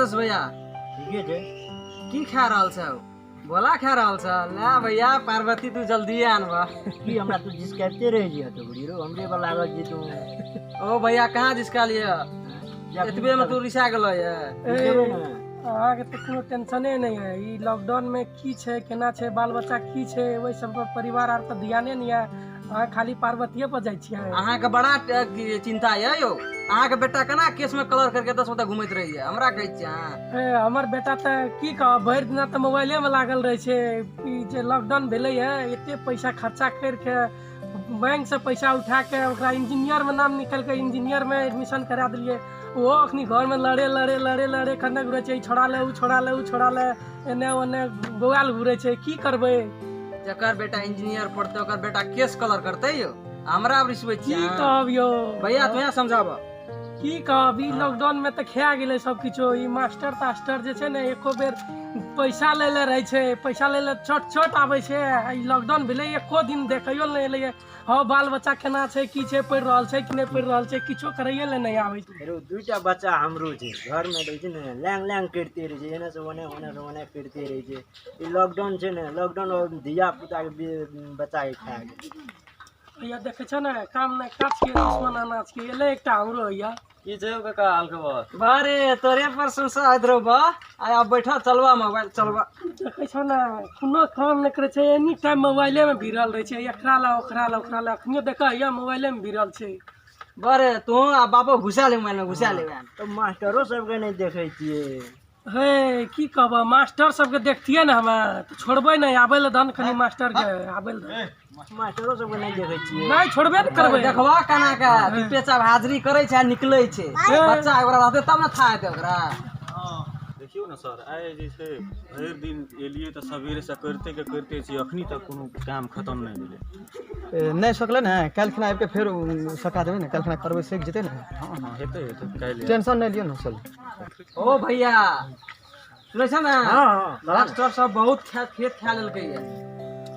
राजेश भैया? ठीके छै। की खा रहल छौ? भोला खा रहल छ। ले भैया पार्वती, तू जल्दी आनबह। की हमरा तू जिसकाइते रहि जिह तो बुढ़ी रो हमरे पर लागल जे तू। ओ भैया, कहाँ जिसका लिए? एतबे में तू रिसा गेलो ये। देबै ने। अहाँके तऽ कोनो टेंशने नहि है। ई लॉकडाउन में की छै, केना छै, बाल बच्चा की छै, ओहि सब पर परिवार आर पर ध्याने नहि है। अहाँ खाली पार्वतीये पर जाइ छियै। अहाँके बड़ा चिंता ये यौ। अहाँके बेटा केना केस में कलर करके 10 बजे घुमैत रहैया, हमरा कहै छियै अहाँ? ए, हमर बेटा तऽ की कहब, भरि दिना तऽ मोबाइले में लागल रहै छै। ई जे लॉकडाउन भेलै है, एते पैसा खर्चा करिके, बैंक से पैसा उठा के ओकरा इंजीनियर में नाम निकालि के इंजीनियर में एडमिशन करा देलियै। ओहो अखनी घर में लड़े लड़े लड़े लड़े खने घुरै छै, ई छोड़ा ले, उ छोड़ा ले, उ छोड़ा ले, एने ओने बौआल घुरै छै। की करबै? जकर बेटा इंजीनियर पढ़तै, ओकर बेटा केस कलर करतै यौ। हमरा आब रिसबै की छियै अहाँ? कहब यौ भैया, तू समझाब। की कहब, ई लॉकडाउन में तऽ खा गेलै सब किछो। ई मास्टर तास्टर जे छै ने, एको बेर पैसा लै लए रहै छै, पैसा लै लए छोट छोट आबै छै। आ ई लॉकडाउन भेलै, एको दिन देखैयो लए नहि एलैए। हँ, बाल बच्चा केना छै, की छै, पढ़ि रहल छै कि नहि पढ़ि रहल छै, किछो करैए लए नहि आबै छै। हेरो, दूटा बच्चा हमरो छै घरमे, रहै छै ने, लैंग लैंग करिते रहै छै, एने से ओने, ओने से ओने करिते रहै छै। ई लॉकडाउन छै ने, लॉकडाउन धिया पुताके बच्चाके खा गेल। भैया, देखै छ ने, काम नहि काज के दुश्मन अनाज के। एलै एकटा हमरो हैया। की छै यौ काका, हाल खबर? बारे, तोरे प्रशंसा होइत रहौ बा। आइ आब बैठ, चलबा मोबाइल चलबा। देखै छ ने, कोनो काम नहि करै छै, एनी टाइम मोबाइले में भिड़ल रहै छै। एकरा ला, ओकरा ला, ओकरा ला, अखनियो देखै हैया मोबाइले में भिड़ल छै। बरे, तू आ बापो घुसा ले मोबाइल में, घुसा ले। तऽ मास्टरो सबके नहि देखै छियै। हे, की कहब, मास्टर सबके देखतियै ने हमे तऽ छोड़बै नहि। आबै लए दन कनि मास्टर के, आबै लए दन। मास्टरो सबके नहि देखै छियै। नहि छोड़बे ने करबै। देखबा केना के तू पेचा हाजिरी करै छै आ निकलै छै। बच्चा ओकरा रहतै तब ने था हेतै ओकरा। देखियौ ने सर, आइ जे छै भरि दिन एलियै तऽ सवेरेसँ करिते के करिते छियै, अखनी तक कोनो काम खतम नहि भेलै। नहि सकलै ने, काल्हि खिना आबिके फेर सका देबै ने। काल्हि खिना करबै, सकि जेतै ने। हँ, हेतै हेतै, काल्हि। टेंशन नहि लियौ ने सर। ओ भैया, सुनै छ ने? हँ। मास्टर सब बहुत खेत खा लेलकै ये।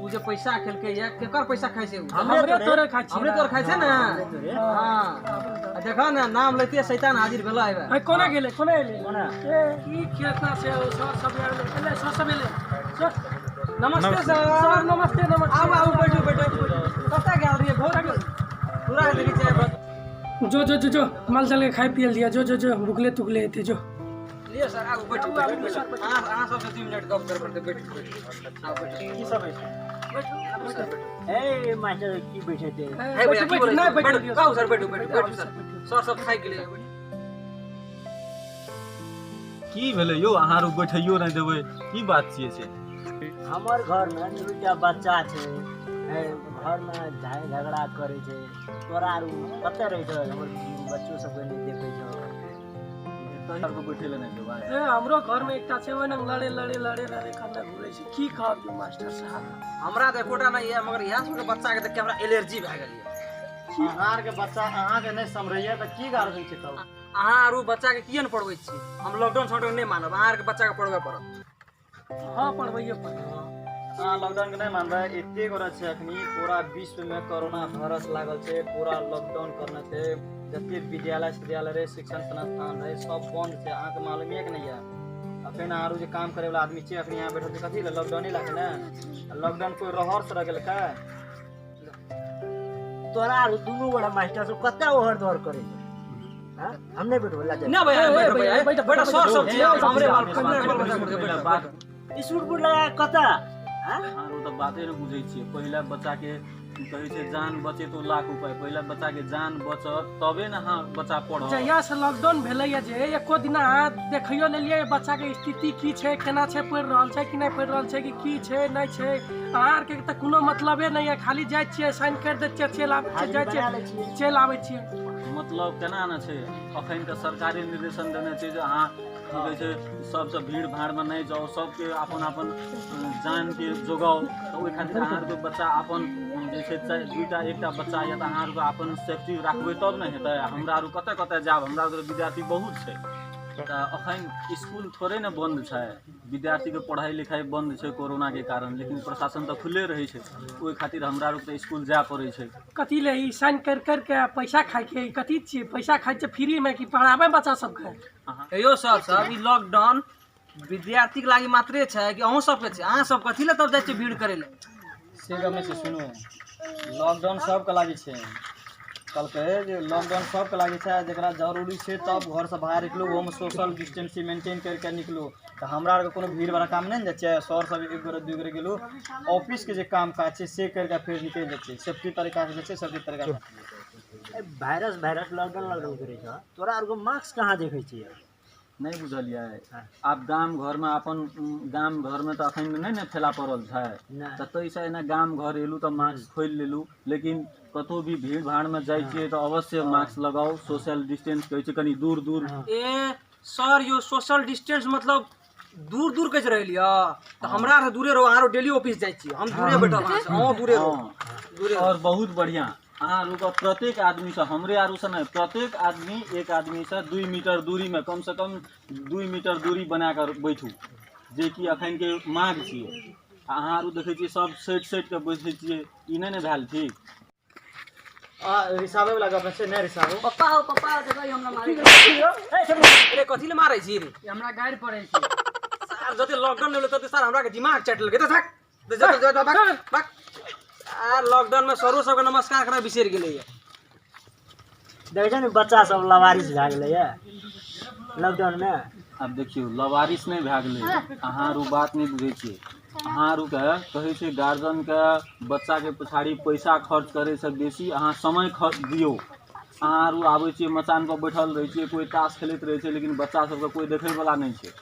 उ जे पैसा खेलकै ये, केकर पैसा खाइ छै उ? हमरे तोरे खाइ छियै। हमरे तोर खाइ छै ने। हँ, आ देखऽ ने, नाम लैते शैतान हाजिर भेलो आबे। है, कोना गेलै, कोना एलै? कोना? ए, ई केतना छै? ओ सर सब आयल एलै, सर सब एलै। सर। नमस्ते सर। सर, नमस्ते, नमस्ते। आबू आबू, बैठू बैठू। कतऽ गेल रहियै? बहुत पूरा देखै छियै। जो जो जो जो, माल जाल के खाइ पियल दिया। जो जो जो, भुखले तुकले हेतै, जो। लिअ सर, आबू, बैठू बैठू बैठू। अहाँ अहाँ सबसँ 2 मिनट गप कर पड़तै। बैठू बैठू, आबू बैठू। की सब होइ छै? हे मास्टर, की बैठे छै? हे भैया, की बोलै नहि छी? बैठू बैठू दियौ। कहू सर, बैठू बैठू बैठू सर। सर सब थाकि गेलै। की भेलै यौ, अहाँ आर बैठैयो नहि देबै? की बात छियै से? हमर घरमे दूटा बच्चा छै, हे, घरमे झाइ झगड़ा करै छै। तोरा आर कतऽ रहै छै? हमर बच्चो सबके नहि देखै छौ। आरके बैठै लए नहि देबै? ए, हमरो घर में एकटा छै, ओहिना लड़े लड़े लड़े लड़े करने घुरै छै। की कहब यौ मास्टर साहब। हमरा तऽ एकोटा नहि यऽ, मगर इएह सबके बच्चा के देख के हमरा एलर्जी भए गेल यऽ। अहाँ आरके बच्चा अहाँके नहि समरैया तऽ की गार्जियन छै तब? अहाँ आरू बच्चा के किए ने पढ़बै छी? हम लॉकडाउन छोड़बै नहि मानब। अहाँ आरके बच्चा के पढ़बै पड़त। हँ, पढ़बैये पड़त। अहाँ लॉकडाउनके नहि मानबै? एते गोरा छै, अखनी पूरा विश्वमे कोरोना वायरस लागल छै, पूरा लॉकडाउन करने छै। जते विद्यालय विद्यालय रहै, शिक्षण संस्थान रहै, सब बंद छै। अहाँके मालूम यऽ कि नहि यऽ? अखन अहाँ आरू जे काम करे वाला आदमी छै, अखनी यहाँ बैठल छै कथी लए? लॉकडाउने लागे ने। लॉकडाउन कोई रहर से लगेलकै? तोरा आर दुनू गोरा मास्टर सब कतऽ ओहर दोहर करै छै? हँ, हम नहि बैठबै ला। ना भैया, ए, बैठो भैया, भैया, बैठो, बैठो। सर सब छियै, हमरे बाल बच्चा बैठो। बात स्कूल पुल लगा कऽ कतऽ? हँ? अहाँ तऽ बाते नहि बुझै छियै। पहिला बच्चाके कहै छै, जान बचे तो लाख उपाय। पहिला बच्चाके जान बचत तबे ने अहाँ बच्चा पढ़त। जहिया से लॉकडाउन भेलैया जे एको दिना अहाँ देखैयो लेलियै बच्चाके स्थिति की छै, केना छै, पढ़ि रहल छै कि नहि पढ़ि रहल छै, कि की छै नहि छै? अहाँ आरके तऽ कोनो मतलबे नहि यऽ। खाली जाइ छियै, साइन करि दै छियै, चलि आबै छियै, जाइ बना लै छियै, छियै। चलि आबै छियै। मतलब केना ने छै, अखन तऽ सरकारी निर्देशन देने छै जे अहाँ की कहै छै, सबसँ भीड़ भाड़मे नहि जाउ, सबके अपन अपन जानके जोगाउ। तऽ ओहि खातिर अहाँ आरके बच्चा अपन जे छै दुइटा एकटा बच्चा यऽ तऽ अहाँ आरके अपन सेफ्टी राखबै तब ने हेतै। हमरा आरू कतऽ कतऽ जायब? हमरा आरके विद्यार्थी बहुत छै। तऽ अखन इसकुल थोड़े ने बन्द छै, विद्यार्थीके पढ़ाइ लिखाइ बन्द छै कोरोनाके कारण, लेकिन प्रशासन तऽ खुलले रहै छै। ओहि खातिर हमरा आरके तऽ इसकुल जाय पड़ै छै। कथी ले ई साइन करि करि के पैसा खाइके? ई कथी छियै? पैसा खाइ छियै फ्रीमे कि पढ़ाबै बच्चा सबके? अहाँ यो सर सब ई लॉकडाउन विद्यार्थी के लागी मात्रे छै कि अहूँ सबके छै? अहाँ सब कथी लए तब जाइ छियै भीड़ करै लए? से गप नहि छै, सुनू, लॉकडाउन सबके लागै छै। कहलकै जे लॉकडाउन सबके लागै छै, जकरा जरूरी छै तब घरसँ बाहर निकलू, ओहोमे सोशल डिस्टेंसिंग मेंटेन करिके निकलू। तऽ हमरा आरके कोनो भीड़ वाला काम नहि ने जाइ छियै। सर सब एक गोरे दू गोरे गेलू, ऑफिसके जे काम काज छै से करिके फेर निकलि जाइ छियै। सेफ्टी तरीकासँ जाइ छियै, सेफ्टी तरीकासँ। भाइरस भाइरस लॉकडाउन लॉकडाउन करै छौ, तोरा आरके मास्क कहाँ देखै छियै? नहि बुझलियै? आब गाम घरमे अपन गाम घरमे तऽ अखन नहि ने फैला पड़ल छै, तऽ ताहिसँ एना गाम घर एलहुँ तऽ मास्क खोलि लेलहुँ, लेकिन कतहु भी भीड़ भाड़मे जाइ छियै तऽ अवश्य मास्क लगाउ। सोशल डिस्टेंस कहै छै, कनि दूर दूर। ए सर यो सोशल डिस्टेंस मतलब दूर दूर कैसे रहलियै तऽ हमरा आर दूरे रहो। अहाँ डेली ऑफिस जाइ छियै, हम दूरे बैठल अहाँसँ, अहूँ दूरे रहो, दूरे। और बहुत बढ़िआँ, अहाँ आरुके प्रत्येक आदमीसँ, हमरे आरूसँ नहि, प्रत्येक आदमी एक आदमीसँ 2 मीटर दूरीमे, कमसँ कम 2 मीटर दूरी बना कऽ बैठू, जेकि अखनके माँग छियै। आ अहाँ आरू देखै छियै सब सटि सटि कऽ बैसै छियै, ई नहि ने भेल ठीक। रिसाबै वाला गप छै, नहि रिसाबू। पप्पा हो, पप्पा हो, देखो हमरा मारै। अरे कथी ले मारै छी रे? हमरा गारि पड़ै छै सर। जते लॉकडाउन लेले तते सर हमरा के दिमाग चाटि लेलकै। तऽ भाग, भाग, भाग। आर लॉकडाउन में सरो सबके नमस्कार करना बिसरि गेलैया। देखै छै ने बच्चा सब लवारिस भए गेलैया लॉकडाउनमे। आब देखियौ, लवारिस नहि भए गेलै, अहाँ आरू बात नहि बुझै छियै। अहाँ आरूके कहै छै गार्जियनके बच्चाके पिछाड़ी पैसा खर्च करैसँ बेसी अहाँ समय खर्च दियौ। अहाँ आरू आबै छियै, मचानपर बैठल रहै छियै, कोइ ताश खेलैत रहै छै, लेकिन बच्चा सबके कोइ देखैवला नहि छै।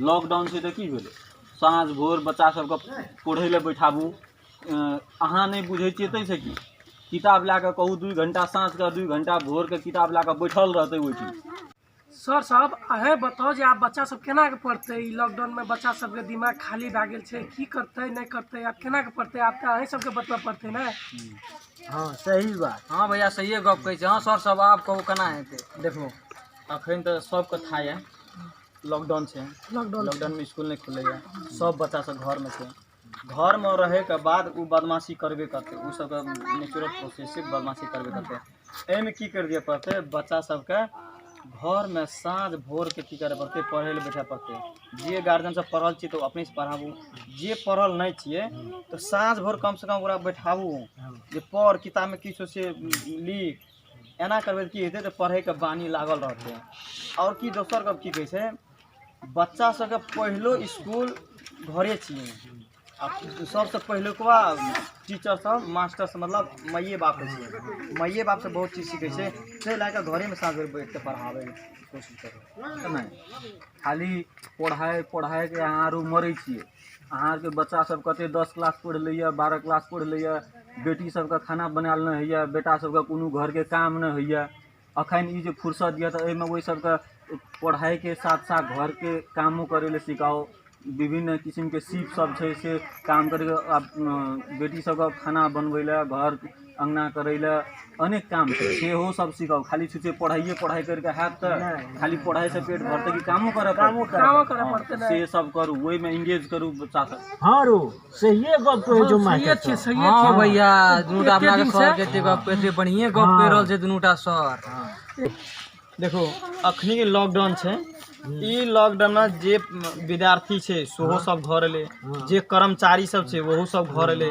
लॉकडाउन छै तऽ की भेलै? साँझ भोर बच्चा सबके पढ़ै लए बैठाबू। अहाँ नहि बुझै छियै ताहिसँ की किताब लए कऽ कहू 2 घंटा साँझके, 2 घंटा भोरके किताब लए कऽ बैठल रहतै ओहिठाम। सर साहब अहें बताउ जे आब बच्चा सब केना के पढ़तै? ई लॉकडाउनमे बच्चा सबके दिमाग खाली भए गेल छै, की करतै नहि करतै, आब केना के पढ़तै? आब तऽ अहें सबके बतबऽ पड़तै ने। हँ सही बात। हँ भैया सहिए गप कहै छै। हँ सर सब आब कहू केना हेतै? देखो अखन तऽ सबके था यऽ लॉकडाउन छै, लॉकडाउनमे स्कूल नहि खुलैए, सब बच्चा सब घरमे छै। घरमे रहैके बाद ओ बदमाशी करबे करतै, ओ सबके नेचुरल प्रोसेस छै, बदमाशी करबे करतै। एहिमे की करि दिअ पड़तै? बच्चा सबके घरमे साँझ भोरके की करऽ पड़तै? पढ़ै लए बैठऽ पड़तै। जे गार्जियन सब पढ़ल छियै तऽ ओ अपनेसँ पढ़ाबू, जे पढ़ल नहि छियै तऽ साँझ भोर कमसँ कम ओकरा बैठाबू जे पढ़, किताबमे की छौ से लिख। एना करबै तऽ की हेतै? तऽ पढ़ैके बानी लागल रहतै। आओर की दोसर गप की कहै छै, बच्चा सबके पहिलो स्कूल घरे छियै, आ सबसँ पहिलुकवा टीचर सब मास्टर सब मतलब माइए बाप होइ छै। माइए बापसँ बहुत चीज सीखै छै, से लए कऽ घरेमे साँझ भोर बैठ कऽ पढ़ाबै कोशिश करू। नहि खाली पढ़ाइ पढ़ाइके अहाँ आरू मरै छियै। अहाँ आरके बच्चा सब कते 10 क्लास पढ़ि लैए, 12 क्लास पढ़ि लैए, बेटी सबके खाना बनायल नहि होइए, बेटा सबके कोनो घरके काम नहि होइए। अखन ई जे फुर्सत यऽ तऽ एहिमे ओहि सबके पढ़ाइके साथ साथ घरके कामो करै लए सिखाउ। विभिन्न किसिमके सीप सब छै से काम करैके, आब बेटी सबके खाना बनबै लए, घर अङ्गना करै लए अनेक काम छै, सेहो सब सिखाउ। खाली छुछे पढ़ाइए पढ़ाइ करिके हैत तऽ खाली पढ़ाइसँ पेट भरतै कि कामो करऽ कामो करऽ पड़तै? से सब करू, ओहिमे इंगेज करू बच्चा सब। हँ रो सहिए गप कहै छौ मास्टर। सहिए सहिए। हँ भैया दुनूटा अपना के सर के एते गप कहै छै, बढ़िए गप कहि रहल छै दुनूटा सर। देखो अखनी लॉकडाउन छै, ई लॉकडाउनमे जे विद्यार्थी छै सेहो सब घर एलै, जे कर्मचारी सब छै ओहो सब घर एलै,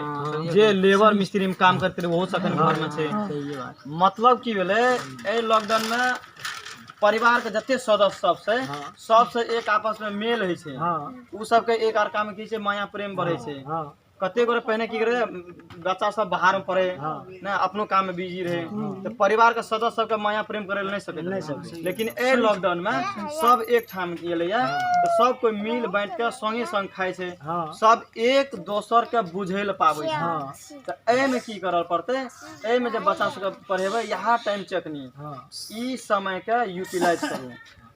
जे लेबर मिस्त्रीमे काम करते रहै ओहो सब अखन घरमे छै। मतलब की भेलै, एहि लॉकडाउनमे परिवारके जते सदस्य सब छै सबसँ एक आपसमे मेल होइ छै, ओ सबके एक आरकामे की छै माया प्रेम बढ़ै छै। कते गोरे पहिने की करे बच्चा सब बाहरमे पढ़े ने, अपनो काममे बिजी रहे, तऽ परिवारके सदस्य सबके माया प्रेम करे लए नहि सकै। लेकिन एहि लॉकडाउनमे सब एकठाम गेलैया तऽ सब कोइ मिल बाँटि कऽ संगे संग खाइ छै, सब एक दोसरके बुझै लए पाबै छै। तऽ एहिमे की करऽ पड़तै? एहिमे जे बच्चा सबके पढ़ेबै इएह टाइम चकनी, ई समयके यूटिलाइज करू।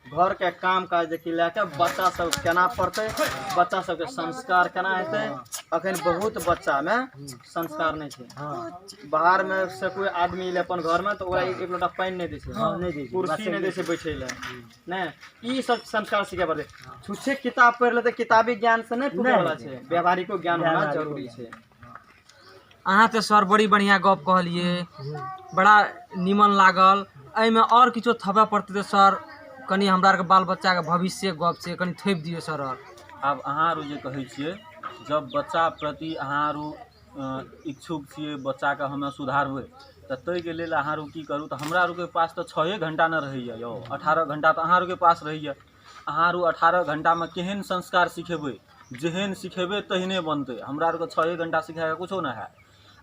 घरके काम काज देखी लए कऽ बच्चा सब केना पढ़तै, बच्चा सबके संस्कार केना हेतै। अखन बहुत बच्चामे संस्कार नहि छै। बाहरमे से कोइ आदमी एलै अपन घरमे तऽ ओकरा एक लोटा पानि नहि दै छै, कुर्सी नहि दै छै बैठै लए, नहि। ई सब संस्कार सीखै पड़तै। छुच्छे किताब पढ़ि लेतै, किताबी ज्ञान से नहि पुरै वला छै, व्यावहारिको ज्ञान होना जरूरी छै। अहाँ तऽ सर बड़ी बढ़िआँ गप कहलियै, बड़ा नीमन लागल। एहिमे आओर किछो थपऽ पड़तै तऽ सर कनि हमरा आरके बाल बच्चाके भविष्यके गप छै, कनि थोपि दियौ सर। आब अहाँ आरू जे कहै छियै, जब बच्चा प्रति अहाँ आरू इच्छुक छियै बच्चाके हमे सुधारबै, तऽ ताहिके लेल अहाँ आरू की करू। तऽ हमरा आरूके पास तऽ 6 घण्टा नहि रहैए यौ, 18 घण्टा तऽ अहाँ आरूके पास रहैए। अहाँ आरू 18 घण्टामे केहन संस्कार सिखेबै, जेहन सिखेबै तेहने बनतै। हमरा आरूके 6 घण्टा सिखाके किछो नहि हैत।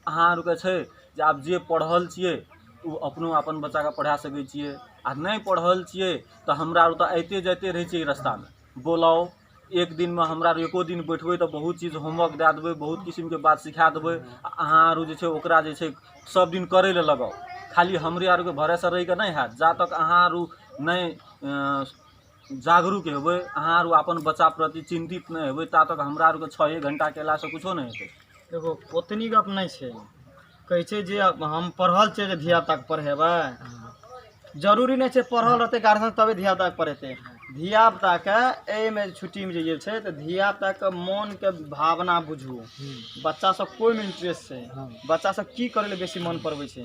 अहाँ आरूके छै जे आब जे पढ़ल छियै ओ अपनो अपन बच्चाके पढ़ा सकै छियै, आ नहि पढ़ल छियै तऽ हमरा आरू तऽ अइते जाइते रहै छियै रस्तामे। बोलाउ एक दिनमे हमरा आरू एको दिन बैठबै तऽ बहुत चीज होमवर्क दए देबै, बहुत किसिमके बात सिखा देबै, आ अहाँ आरू जे छै ओकरा जे छै सब दिन करै लए लगाउ। खाली हमरे आरूके भरोसे रहिके नहि हैत। जा तक अहाँ आरू नहि जागरूक हेबै, अहाँ आरू अपन बच्चा प्रति चिन्तित नहि हेबै, ता तक हमरा आरूके 6 घण्टा केलासँ किछो नहि हेतै। देखो ओतनी गप नहि छै, कहै छै जे हम पढ़ल छियै जे धियापुताके पढ़ेबै, जरूरी नहि छै पढ़ल रहतै गार्जियन तबे धियापुताके पढ़ेतै। धियापुताके एहिमे छुट्टीमे जे छै तऽ धियापुताके मोनके भावना बुझू, बच्चा सब कोइमे इंट्रेस्ट छै, बच्चा सब की करै लए बेसी मन पड़बै छै,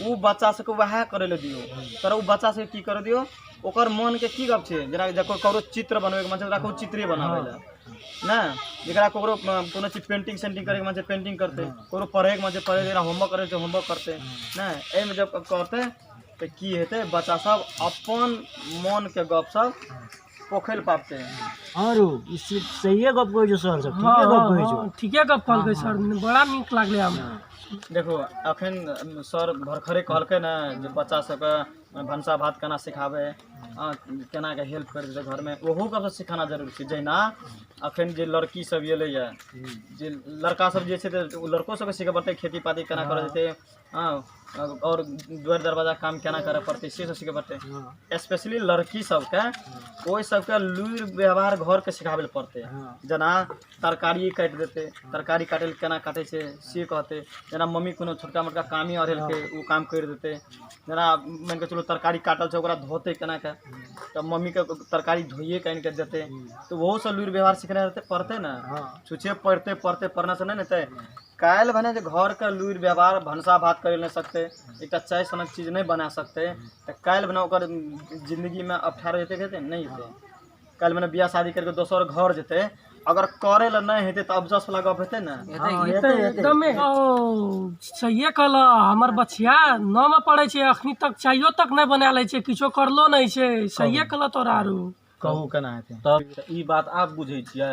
ओ बच्चा सबके वएह करै लए दियौ। तर ओ बच्चा सबके की करै दियौ, ओकर मोनके की गप छै, जेना ककरो चित्र बनबैके मन छै ओकरा कहू चित्रे बनाबै लए, ने जकरा ककरो कोनो चीज पेंटिंग सेंटिंग करैके मन छै पेंटिंग करतै, ककरो पढ़ैके मन छै पढ़ै, जकरा होमवर्क करै छै होमवर्क करतै, ने एहिमे जब करतै तऽ की हेतै, बच्चा सब अपन मोनके गप सब पोखरि पाबतै। हँ रो, ई सहिए गप कहै छौ सर सब, ठीके गप कहै छौ। ठीके गप कहलकै सर, बड़ा नीक लागलै हमरा। देखो अखन सर भरखरे कहलकै ने जे बच्चा सबके भनसा भात केना सिखाबै, केना के हेल्प कर देतै घरमे, ओहो गप सब सिखाना जरूरी छै। जहिना अखन जे लड़की सब एलैए, जे लड़का सब जे छै तऽ ओ लड़को सबके सिखऽ पड़तै खेती पाती केना करल जेतै, हँ, आओर दुआरि दरवाजा काम केना करऽ पड़तै से सब सिखऽ पड़तै। स्पेशली लड़की सबके ओहि सबके लुरि व्यवहार घरके सिखाबै लए पड़तै। जेना तरकारी काटि देतै, तरकारी काटै लए केना काटै छै से कहतै। जेना मम्मी कोनो छोटका मोटका कामे अढ़ेलकै ओ काम करि देतै। जेना मानिके चलू तरकारी काटल छै ओकरा धोतै केनाके, तऽ मम्मीके तरकारी धोइए कऽ आनिके देतै, तऽ ओहो सब लुरि व्यवहार सिखने रहतै पड़तै ने। छुछे पढ़तै पढ़तै पढ़नेसँ नहि ने हेतै। काल्हि भने जे घरके लुरि व्यवहार भनसा भात करै लए नहि सकतै, एकटा चाय सनक चीज नहि बना सकतै, तऽ काल्हि भने ओकर जिन्दगीमे अफठार हेतै हेतै नहि हेतै। काल्हि भने बियाह शादी करिके दोसर घर जेतै, अगर करै लए नहि हेतै तऽ अफसोस वाला गप हेतै ने। एकदमे ओ सहिए कहलऽ। हमर बचिया 9 मे पढ़ै छै, अखनी तक चाइयो तक नहि बना लै छै, किछो करलो नहि छै। सहिए कहलऽ तोरा आरू। कहू केना हेतै। तब ई बात आब बुझै छियै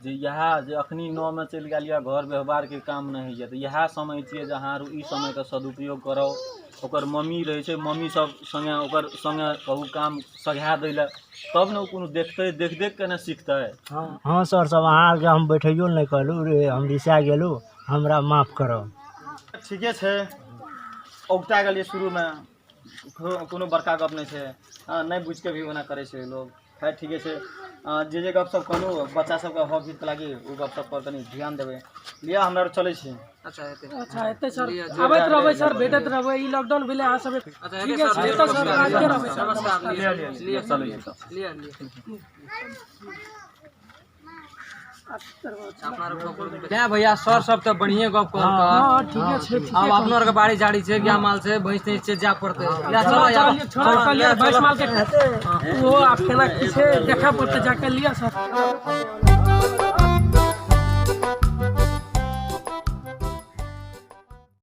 जे इएह जे अखनी 9 मे चलि गेल यऽ, घर व्यवहारके काम नहि होइए, तऽ इएह समय छियै जे अहाँ आरू ई समयके सदुपयोग करौ। ओकर मम्मी रहै छै, मम्मी सब सङ्गे ओकर सङ्गे कहू काम सघा दै लए, तब ने ओ कोनो देखतै, देख देख के ने सिखतै। हँ सर सब, अहाँ आरके हम बैठैयो नहि कहलहुँ रे, हम रिसा गेलहुँ, हमरा माफ करब। ठीके छै, औगता गेलियै शुरूमे, कोनो बड़का गप नहि छै। हँ, नहि बुझिके भी ओना करै छै लोग। खैर ठीके छै, जे जे गप सब कहलहुँ बच्चा सबके हक हितके लागि ओ गप सब पर कनि ध्यान देबै। लिअ हमरा आर चलै छी। अच्छा हेतै। अच्छा हेतै सर, आबैत रहबै सर, भेटैत रहबै। ई लॉकडाउन भेलै अहाँ सब अच्छा ठीके छै, हेतै सर, आबिते रहबै सर। नमस्कार। लिअ चलै छी। लिअ लिअ। अपना भैया सर सब तऽ बढ़िए गप कहलकै। हँ ठीके छै, ठीके। आब अपनो आरके बाड़ी झाड़ी छै, गाय माल छै, भैंस तैंस छै, जाय पड़तै। ले चलो यार, छोड़ो कहलियै भैंस माल के ओ आब केना की छै देखऽ पड़तै जाके। लिअ सर।